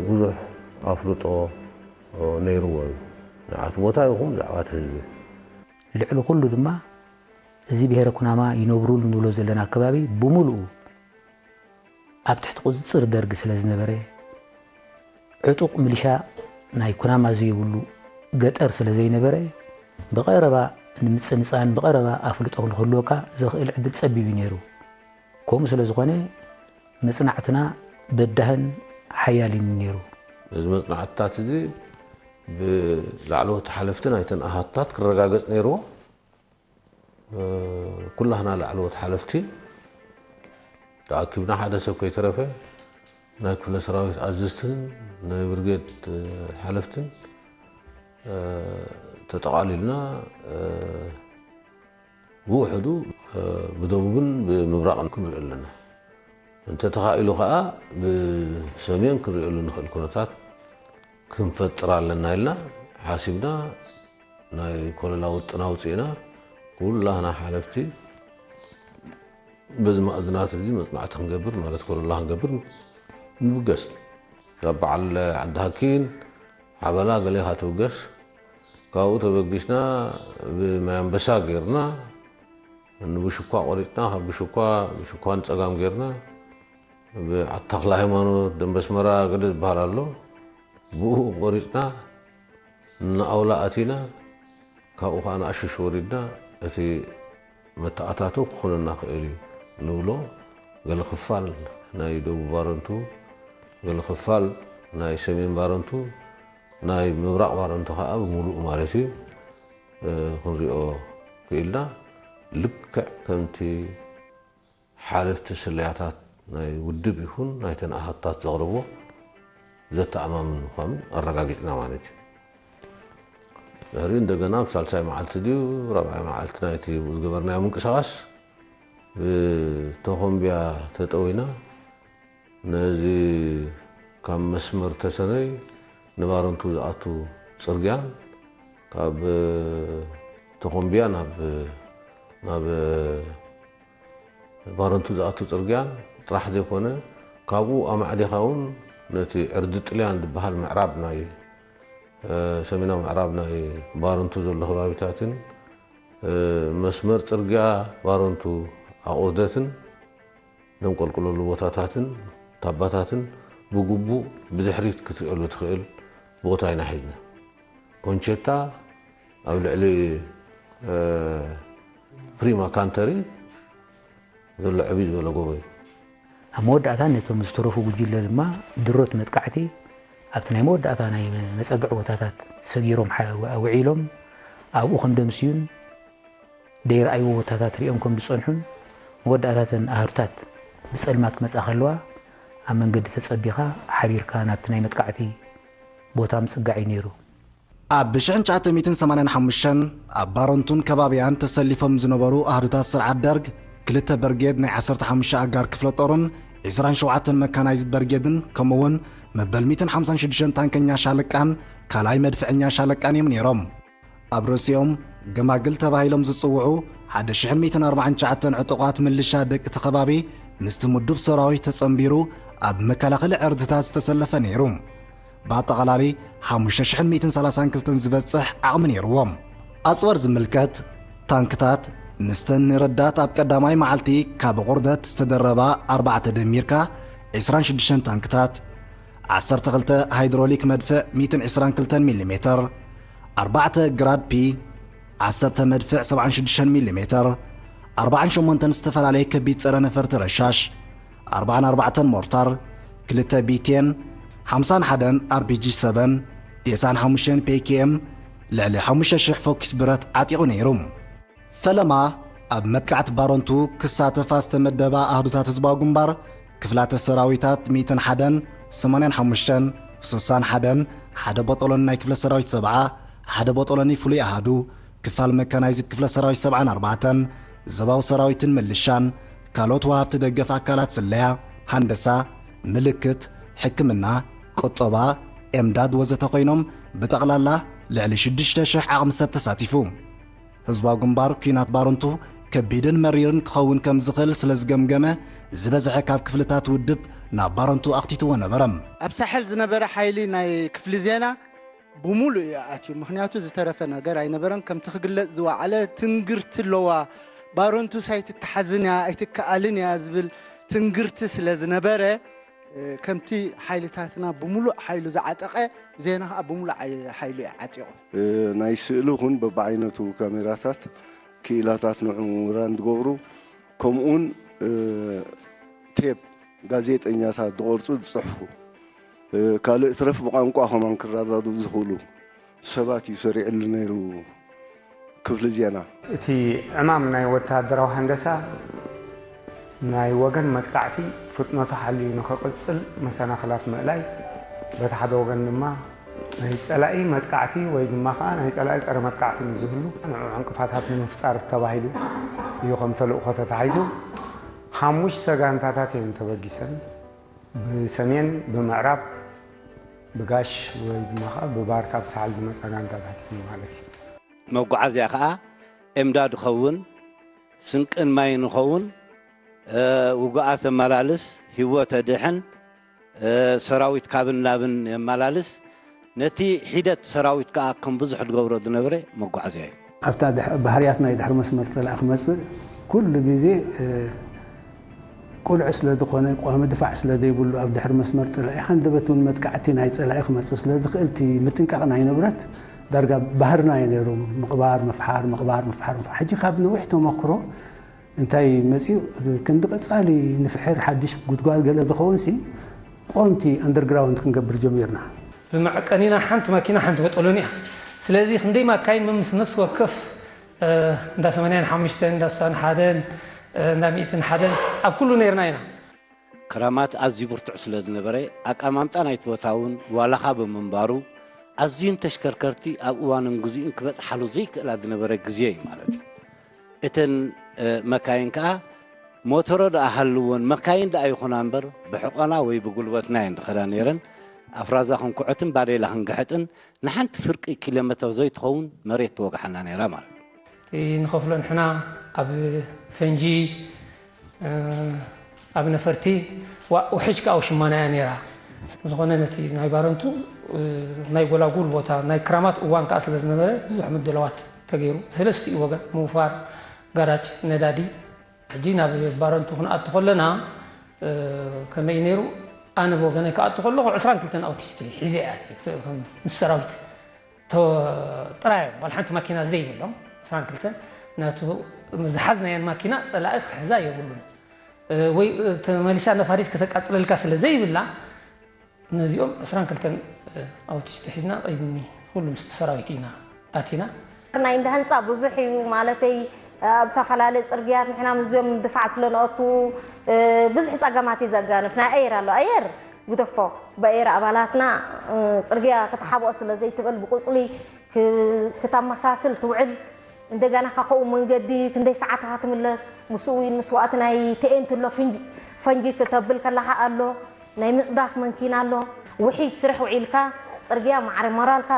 ብዙሕ ኣፍልጦ ነይርዎ እዩ። ንዓት ቦታ ይኹን ብዛዕባ እቲ ህዝቢ። ልዕሊ ኩሉ ድማ እዚ ብሄረ ኩናማ ይነብሩሉ ንብሎ ዘለና ኣከባቢ ብምሉኡ ኣብ ትሕቲ ቁፅፅር ደርጊ ስለ ዝነበረ፣ ዕጡቕ ሚሊሻ ናይ ኩናማ ዘይብሉ ገጠር ስለ ዘይነበረ፣ ብቐረባ ንምጽንጻን ብቐረባ ኣፍልጦ ንክህልወካ ዘኽእል ዕድል ጸቢብ እዩ ነይሩ። ከምኡ ስለ ዝኾነ፣ መጽናዕትና በዳህን ሓያልን እዩ ነይሩ። ነዚ መጽናዕትታት እዚ ብላዕለዎት ሓለፍቲ ናይተን ኣሃታት ክረጋገጽ ነይርዎ። እ፣ ኩላህና ላዕለዎት ሓለፍቲ ተኣኪብና፣ ሓደ ሰብ ከይተረፈ፣ ናይ ክፍለ ሰራዊት ኣዘዝትን ናይ ብርጌድ፣ እ፣ ሓለፍትን፣ እ፣ ተጠቓሊልና፣ እ፣ ብውሕዱ፣ እ፣ ብደቡብን ብምብራቕን ክንሪኦ ኣለና። እንተተኻኢሉ ኸኣ ብሰሜን ክንሪኦሉ ንኽእል ኩነታት ክንፈጥር ኣለና ኢልና ሓሲብና፣ ናይ ኮለላ ውጥን ኣውፂእና፣ ኩላህና ሓለፍቲ በዚ ማእዝናት እዚ መጽናዕቲ ክንገብር፣ ማለት ኮለላ ክንገብር ንብገስ። ካብ በዓል ዓዲ ሃኪን ሓበላ ገለ ኢኻ ትብገስ። ካብኡ ተበጊስና ብማይ ኣንበሳ ጌርና፣ ንብሽኳ ቆሪጽና፣ ካብ ብሽኳ፣ ብሽኳ ንጸጋም ጌርና፣ ብዓዲ ተኽለ ሃይማኖት፣ ደንበ ኣስመራ ገለ ዝበሃል ኣሎ፣ ብኡ ቆሪጽና፣ ንኣውላ ኣቲና፣ ካብኡ ኸዓ ንኣሽሽ ወሪድና፣ እቲ መተኣታተው ክኾነና ክእል እዩ ንብሎ፣ ገለ ክፋል ናይ ደቡብ ባረንቱ፣ ገለ ክፋል ናይ ሰሜን ባረንቱ፣ ናይ ምብራቕ ባረንቱ ኸዓ ብምሉኡ ማለት እዩ፣ እ፣ ክንሪኦ ክኢልና። ልክዕ ከምቲ ሓለፍቲ ስለያታት ናይ ውድብ ይኹን ናይተን ኣሃታት ዘቕርቦ ዘተኣማምን ምዃኑ ኣረጋጊጽና ማለት እዩ። ድሕሪ እንደገና ኣብ ሳልሳይ መዓልቲ ድዩ ራብዓይ መዓልቲ ናይቲ ዝገበርናዮ ምንቅስቓስ ብተኾምብያ ተጠዊና ነዚ ካብ መስመር ተሰነይ ንባረንቱ ዝኣቱ ጽርግያን ካብ ተኾምብያ ናብ ናብ ባረንቱ ዝኣቱ ጽርግያን ጥራሕ ዘይኮነ፣ ካብኡ ኣማዕዲኻ እውን ነቲ ዕርዲ ጥልያን ዝበሃል ምዕራብ ናይ ሰሜናዊ ምዕራብ ናይ ባረንቱ ዘሎ ከባቢታትን መስመር ጽርግያ ባረንቱ ኣቑርደትን ዘንቆልቁለሉ ቦታታትን ታባታትን ብግቡእ ብድሕሪት ክትርእየሉ ትኽእል ቦታ ኢና ሒዝና። ኮንቸታ ኣብ ልዕሊ ፕሪማ ካንተሪ ዘሎ ዕብይ ዝበለ ጎቦ እዩ። ኣብ መወዳእታ ነቶም ዝተረፉ ጉጅለ ድማ ድሮት መጥቃዕቲ ኣብቲ ናይ መወዳእታ ናይ መጸግዒ ቦታታት ሰጊሮም ውዒሎም ኣብኡ ከም ደምስዩን ደይረኣይዎ ቦታታት ሪኦም ከም ዝጸንሑን መወዳእታተን ኣህሩታት ብጸልማት ክመጻ ከለዋ ኣብ መንገዲ ተጸቢኻ ሓቢርካ ናብቲ ናይ መጥቃዕቲ ቦታ ምጽጋዕ እዩ ነይሩ። ኣብ ብ1985 ኣብ ባረንቱን ከባቢያን ተሰሊፎም ዝነበሩ ኣህዱታት ስርዓት ደርግ ክልተ በርጌድ ናይ 15 ኣጋር ክፍለ ጦርን 27 መካናይዝድ በርጌድን ከምኡውን መበል 156 ታንከኛ ሻለቃን ካልኣይ መድፍዐኛ ሻለቃን እዮም ነይሮም። ኣብ ርእሲኦም ገማግል ተባሂሎም ዝጽውዑ 1,149 ዕጡቓት ምልሻ ደቂ እቲ ከባቢ ምስቲ ምዱብ ሰራዊት ተጸንቢሩ ኣብ መከላኸሊ ዕርድታት ዝተሰለፈ ነይሩ። ብኣጠቓላሊ 5,132 ዝበጽሕ ዓቕሚ ነይርዎም። ኣጽዋር ዝምልከት፣ ታንክታት፣ ምስተን ንረዳት ኣብ ቀዳማይ መዓልቲ ካብ ቑርደት ዝተደረባ ኣርባዕተ ደሚርካ 26 ታንክታት፣ 12 ሃይድሮሊክ መድፍዕ 122 ሚሜ፣ ኣርባዕተ ግራድ ፒ፣ 10 መድፍዕ 76 ሚሜ፣ 48 ዝተፈላለየ ከቢድ ጸረ ነፈርቲ ረሻሽ፣ 44 ሞርታር፣ ክልተ ቢቴን፣ 51 ኣርፒጂ ሰቨን፣ 95 ፔኬኤም፣ ልዕሊ 5,000 ፎኪስ ብረት ዓጢቑ ነይሩ። ፈለማ ኣብ መጥቃዕቲ ባረንቱ ክሳተፋ ዝተመደባ ኣህዱታት ህዝባዊ ግንባር ክፍላተ ሰራዊታት 101ን 85ን፣ 61ን፣ ሓደ ቦጦሎኒ ናይ ክፍለ ሰራዊት ሰብዓ፣ ሓደ ቦጦሎኒ ፍሉይ ኣሃዱ፣ ክፋል መካናይዝድ ክፍለ ሰራዊት 74ን፣ ዞባዊ ሰራዊትን ምልሻን፣ ካልኦት ወሃብቲ ደገፍ ኣካላት ስለያ፣ ሃንደሳ፣ ምልክት፣ ሕክምና፣ ቁጠባ፣ ኤምዳድ ወዘተ ኮይኖም ብጠቕላላ ልዕሊ 6,000 ዓቕሚ ሰብ ተሳቲፉ። ህዝባዊ ግንባር ኲናት ባረንቱ ከቢድን መሪርን ክኸውን ከም ዝኽእል ስለ ዝገምገመ፣ ዝበዝሐ ካብ ክፍልታት ውድብ ናብ ባረንቱ ኣኽቲትዎ ነበረ። ኣብ ሳሕል ዝነበረ ሓይሊ ናይ ክፍሊ ዜና ብምሉእ እዩ ኣትዩ። ምኽንያቱ ዝተረፈ ነገር ኣይነበረን። ከምቲ ክግለጽ ዝወዓለ ትንግርቲ ኣለዋ። ባረንቱ ሳይትተሓዝን እያ ኣይትከኣልን እያ ዝብል ትንግርቲ ስለ ዝነበረ፣ ከምቲ ሓይልታትና ብምሉእ ሓይሉ ዝዓጠቐ ዜና ከዓ ብምሉእ ሓይሉ እዩ ዓጢቑ። ናይ ስእሊ ኹን በብዓይነቱ ካሜራታት ክኢላታት ንዑ ራን ዝገብሩ፣ ከምኡውን ቴፕ ጋዜጠኛታት ዝቐርፁ ዝፅሕፉ፣ ካልእ ትረፍ ብቋንቋ ከማን ክረዳድኡ ዝኽእሉ ሰባት እዩ ሰሪዕሉ ነይሩ ክፍሊ ዜና። እቲ ዕማም ናይ ወተሃደራዊ ሃንደሳ ናይ ወገን መጥቃዕቲ ፍጥነቱ ሓልዩ ንኽቕጽል መሰናኽላት ምእላይ፣ በቲ ሓደ ወገን ድማ ናይ ጸላኢ መጥቃዕቲ ወይ ድማ ኸኣ ናይ ጸላኢ ጸረ መጥቃዕቲ ንዝህሉ ንዕኡ ዕንቅፋታት ንምፍጣር ተባሂሉ እዩ ከም ተልእኾ ተታሒዙ። ሓሙሽተ ጋንታታት እየን ተበጊሰን። ብሰሜን፣ ብምዕራብ፣ ብጋሽ ወይ ድማ ከዓ ብባርካ ብሳሕል ዝመፃ ጋንታታት እዩ ማለት እዩ። መጓዓዝያ ከዓ ኤምዳድ ኸውን፣ ስንቅን ማይን ኸውን፣ ውጉኣት ኣመላልስ፣ ህይወት ኣድሕን፣ ሰራዊት ካብን ናብን የመላልስ። ነቲ ሒደት ሰራዊት ከዓ ከም ብዙሕ ዝገብሮ ዝነበረ መጓዓዝያ እዩ። ኣብታ ድሕ- ባህርያት ናይ ድሕሪ መስመር ጸላኢ ክመጽእ ኩሉ ግዜ እ፣ ቁልዕ ስለ ዝኾነ ቋሚ ድፋዕ ስለ ዘይብሉ ኣብ ድሕሪ መስመር ጸላኢ ሃንደበት እውን መጥቃዕቲ ናይ ጸላኢ ክመጽእ ስለ ዝኽእል እቲ ምጥንቃቕ ናይ ንብረት ዳርጋ ባህርና እዩ ነይሩ። ምቕባር፣ ምፍሓር፣ ምቕባር፣ ምፍሓር፣ ምፍሓር። ሕጂ ካብ ነዊሕ ተመክሮ እንታይ መጺኡ ክንዲ ቀጻሊ ንፍሕር ሓድሽ ጉድጓድ ገለ ዝኸውን ሲ ቆምቲ ኣንደርግራውንድ ክንገብር ጀሚርና። ብመዐቀኒና ሓንቲ ማኪና ሓንቲ በጠሎኒ እያ። ስለዚ ክንደይ ማካይን መምስ ነፍሲ ወከፍ እንዳ ሰማንያን ሓሙሽተን እንዳ ስሳን ሓደን እንዳ ሚእትን ሓደን ኣብ ኩሉ ነይርና ኢና። ክራማት ኣዝዩ ብርቱዕ ስለ ዝነበረ ኣቀማምጣ ናይቲ ቦታ እውን ዋላኻ ብምንባሩ ኣዝዩን ተሽከርከርቲ ኣብ እዋንን ግዜኡን ክበጽሓሉ ዘይክእላ ዝነበረ ግዜ እዩ ማለት እዩ። እተን መካይን ከኣ ሞተሮ ደኣ ሃልወን መካይን ደኣ ይኹና እምበር ብሕቆና ወይ ብጉልበትና እየን ዝኸዳ ነይረን። ኣፍራዛ ክንኩዕትን ባዴላ ክንግሕጥን ንሓንቲ ፍርቂ ኪሎ ሜትር ዘይትኸውን መሬት ትወግሓና ነይራ ማለት እዩ። እቲ ንኸፍሎ ንሕና ኣብ ፈንጂ ኣብ ነፈርቲ ውሕጅ ከዓ ሽማና እያ ነይራ። ዝኾነ ነቲ ናይ ባረንቱ ናይ ጎላጉል ቦታ ናይ ክራማት እዋን ከዓ ስለ ዝነበረ ብዙሕ ምድለዋት ተገይሩ። ሰለስቲኡ ወገን ምውፋር፣ ጋራጅ፣ ነዳዲ። ሕጂ ናብ ባረንቱ ክንኣቱ ከለና ከመይ ነይሩ? ኣነ ብወገነይ ክኣቱ ከለኹ ዕስራን ክልተን ኣውቲስት ሒዘ እያ፣ ምስ ሰራዊት ጥራይ እዮም፣ ዋላ ሓንቲ ማኪና ዘይብሎም ዕስራን ክልተን። ናቱ ዝሓዝናየን ማኪና ጸላኢ ክሕዛ የብሉን፣ ወይ ተመሊሳ ነፋሪት ከተቃጽለልካ ስለ ዘይብላ፣ ነዚኦም ዕስራን ክልተን ኣውቲስት ሒዝና ቅድሚ ኩሉ ምስቲ ሰራዊት ኢና ኣቲና። ናይ እንዳ ህንፃ ብዙሕ እዩ ማለተይ፣ ኣብ ዝተፈላለዩ ፅርግያት ንሕና ምስዚኦም ድፋዕ ስለ ንኣቱ ብዙሕ ፀገማት እዩ ዘጋንፍ። ናይ ኣየር ኣሎ፣ ኣየር ግደፎ፣ ብኣየር ኣባላትና ፅርግያ ክትሓብኦ ስለ ዘይትብል ብቁፅሊ ክተመሳስል ትውዕል። እንደገና ካብኡ መንገዲ ክንደይ ሰዓት ክትምለስ፣ ምስኡ ኢሉ መስዋእቲ ናይ ቴንት ኣሎ፣ ፈንጂ ክተብል ከለኻ ኣሎ፣ ናይ ምፅዳፍ መንኪና ኣሎ። ውሒጅ ስርሕ ውዒልካ ፅርግያ ማዕረ ሞራልካ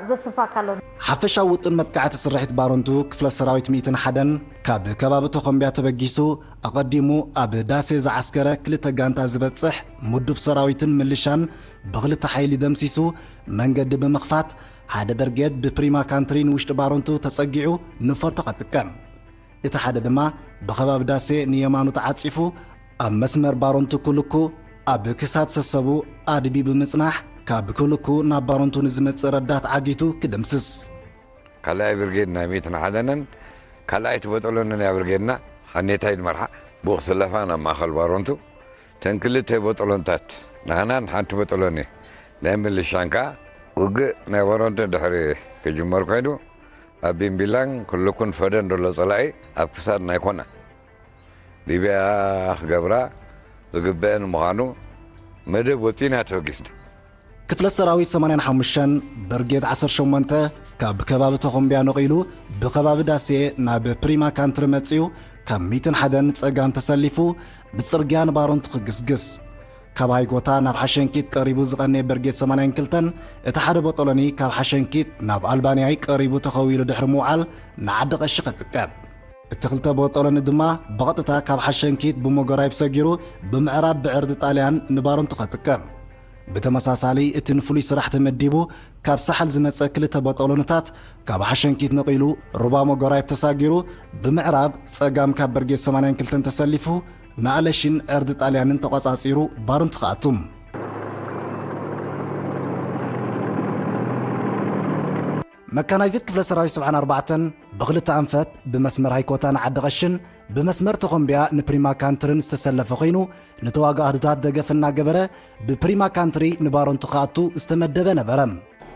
ዘስፋካ ኣሎ። ሓፈሻዊ ውጥን መጥቃዕቲ ስርሒት ባረንቱ ክፍለ ሰራዊት ሚእትን ሓደን ካብ ከባቢ ተኾምቢያ ተበጊሱ ኣቐዲሙ ኣብ ዳሴ ዝዓስከረ ክልተ ጋንታ ዝበፅሕ ምዱብ ሰራዊትን ምልሻን ብኽልተ ሓይሊ ደምሲሱ መንገዲ ብምኽፋት ሓደ በርጌድ ብፕሪማ ካንትሪ ንውሽጢ ባረንቱ ተጸጊዑ ንፈርቶ ከጥቀም፣ እቲ ሓደ ድማ ብኸባቢ ዳሴ ንየማኑ ተዓጺፉ ኣብ መስመር ባረንቱ ኩልኩ ኣብ ክሳድ ሰሰቡ ኣድቢ ብምጽናሕ ካብ ኩልኩ ናብ ባረንቱ ንዝመጽእ ረዳት ዓጊቱ ክድምስስ። ካልኣይ ብርጌድ ናይ ሚእትን ሓደንን ካልኣይቲ በጠሎንን እያ ብርጌድና ሓኔታይ ዝመርሓ ብኡ ክስለፋ ናብ ማእኸል ባረንቱ እተን ክልተ በጠሎንታት ናህናን ሓንቲ በጠሎን ናይ ምልሻን ከኣ ውግእ ናይ ባረንቱ ድሕሪ ክጅመር ኮይኑ ኣብ ቢምቢላን ክልኩን ፈደን ዘሎ ጸላኢ ኣብ ክሳድ ናይ ኮና ሊብያ ክገብራ ዝግበአን ምዃኑ መደብ ወጺና ተበጊስና። ክፍለ ሰራዊት ሰማንያን ሓሙሽተን ብርጌድ ዓሰርተ ሸሞንተ ካብ ከባቢ ተኾምቢያ ነቒሉ ብከባቢ ዳሴ ናብ ፕሪማ ካንትሪ መጺኡ ካብ ሚእትን ሓደን ጸጋም ተሰሊፉ ብጽርግያ ንባረንቱ ክግስግስ ካብ ሃይጎታ ናብ ሓሸንኪት ቀሪቡ ዝቐነየ ብርጌድ ሰማንያን ክልተን እቲ ሓደ ቦጦሎኒ ካብ ሓሸንኪት ናብ ኣልባንያይ ቀሪቡ ተኸዊሉ ድሕሪ ምውዓል ንዓዲ ቐሺ ከጥቀም። እቲ ክልተ ቦጦሎኒ ድማ ብቐጥታ ካብ ሓሸንኪት ብሞጎራይብ ሰጊሩ ብምዕራብ ብዕርዲ ጣልያን ንባረንቱ ከጥቀም። ብተመሳሳሊ እቲ ንፍሉይ ስራሕ ተመዲቡ ካብ ሳሕል ዝመጸ ክልተ ቦጦሎንታት ካብ ሓሸንኪት ነቒሉ ሩባ ሞጎራይብ ተሳጊሩ ብምዕራብ ጸጋም ካብ ብርጌድ ሰማንያን ክልተን ተሰሊፉ ንኣለሽን ዕርዲ ጣልያንን ተቖጻጺሩ ባርንቱ ክኣቱ። መካናይዝድ ክፍለ ሰራዊት ሰብዓን ኣርባዕተን ብኽልተ ኣንፈት ብመስመር ሃይኮታ ንዓዲ ቐሽን ብመስመር ተኾምቢያ ንፕሪማ ካንትርን ዝተሰለፈ ኮይኑ ንተዋጋእቱታት ደገፍ እናገበረ ብፕሪማ ካንትሪ ንባሮንቱ ክኣቱ ዝተመደበ ነበረ።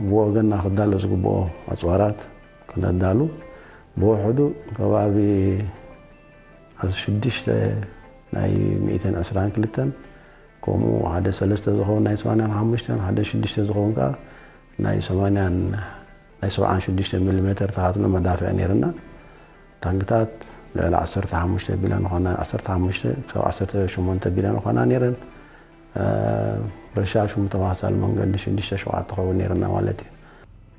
ብወገንና ክዳሎ ዝግብኦ ኣፅዋራት ክነዳሉ ብውሕዱ ከባቢ ሽዱሽተ ናይ ሚእትን ዕስራን ክልተን ከምኡ ሓደ ሰለስተ ዝኸውን ናይ ሰማንያን ሓሙሽተን ሓደ ሽዱሽተ ዝኸውን ከዓ ናይ ሰማንያን ናይ ሰብዓን ሽዱሽተ ሚሊ ሜተር ተኻትሎ መዳፍዕ ነይርና። ታንክታት ልዕሊ ዓሰርተ ሓሙሽተ ቢልዮን ኾና ዓሰርተ ሓሙሽተ ክሳብ ዓሰርተ ሸሞንተ ቢልዮን ኾና ነይረን። ረሻሽ ተመሳሳሊ መንገዲ ሽዱሽተ ሸውዓተ ኸውን ነይርና ማለት እዩ።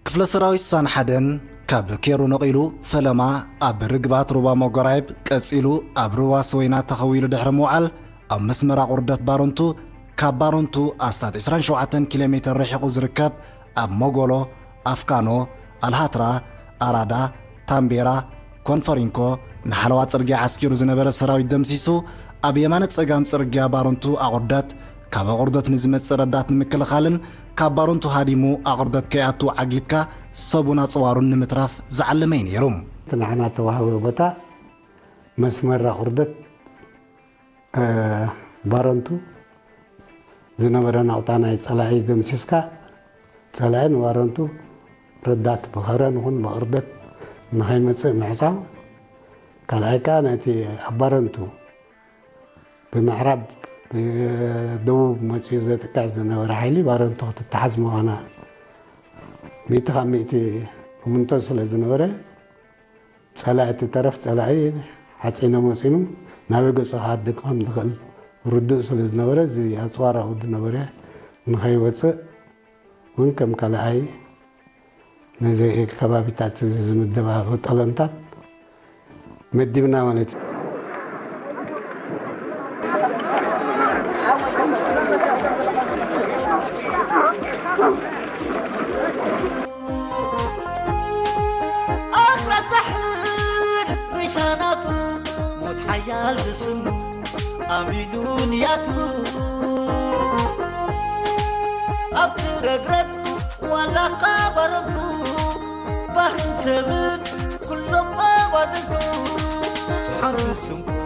ክፍለ ሰራዊት ሳን ሓደን ካብ ኬሩ ነቒሉ ፈለማ ኣብ ርግባት ሩባ መጎራይብ ቀጺሉ ኣብ ሩባ ሰወይና ተኸዊሉ ድሕሪ ምውዓል ኣብ መስመር ኣቑርደት ባረንቱ ካብ ባረንቱ ኣስታት ዕስራን ሸውዓተን ኪሎ ሜተር ርሒቑ ዝርከብ ኣብ ሞጎሎ፣ ኣፍካኖ፣ ኣልሃትራ፣ ኣራዳ፣ ታምቤራ፣ ኮንፈሪንኮ ንሓለዋ ጽርግያ ዓስኪሩ ዝነበረ ሰራዊት ደምሲሱ ኣብ የማነ ጸጋም ጽርግያ ባረንቱ ኣቑርደት ካብ ኣቑርደት ንዝመጽእ ረዳት ንምክልኻልን ካብ ባረንቱ ሃዲሙ ኣቑርደት ከይኣቱ ዓጊትካ ሰቡን ኣጽዋሩን ንምትራፍ ዝዓለመ እዩ ነይሩ። እቲ ንዓና እተዋህበ ቦታ መስመር ኣቑርደት ባረንቱ ዝነበረ ናቑጣ ናይ ጸላኢ ደምሲስካ ጸላኢ ንባረንቱ ረዳት ብኸረን ይኹን ብቕርደት ንኸይመጽእ ምዕጻው፣ ካልኣይ ከኣ ነቲ ኣብ ባረንቱ ብምዕራብ ብደቡብ መጺኡ ዘጥቅዕ ዝነበረ ሓይሊ ባረንቱ ክትተሓዝ ምዃና ሚእቲ ካብ ሚእቲ እምንቶ ስለ ዝነበረ ጸላኢ እቲ ተረፍ ጸላኢ ሓፂነ መፂኑ ናበይ ገፁ ክዓዲ ከም ዝኽእል ርዱእ ስለ ዝነበረ፣ እዚ ኣፅዋር ኣብኡ ዝነበረ ንኸይወፅእ እውን ከም ካልኣይ ነዚ ከባቢታት እዚ ዝምደባ ጠለንታት መዲብና ማለት እዩ። ኣኽራን ሳሕል ሪሻናቱ ሞት ሓያል ዝስሙ ኣሚኑ ንያቱ ኣብቲ ረግረግ ዋላ ካባረቱ ባህርን ሰብን ኩሎም ኣባልቱ ሓንቲ ስንኩ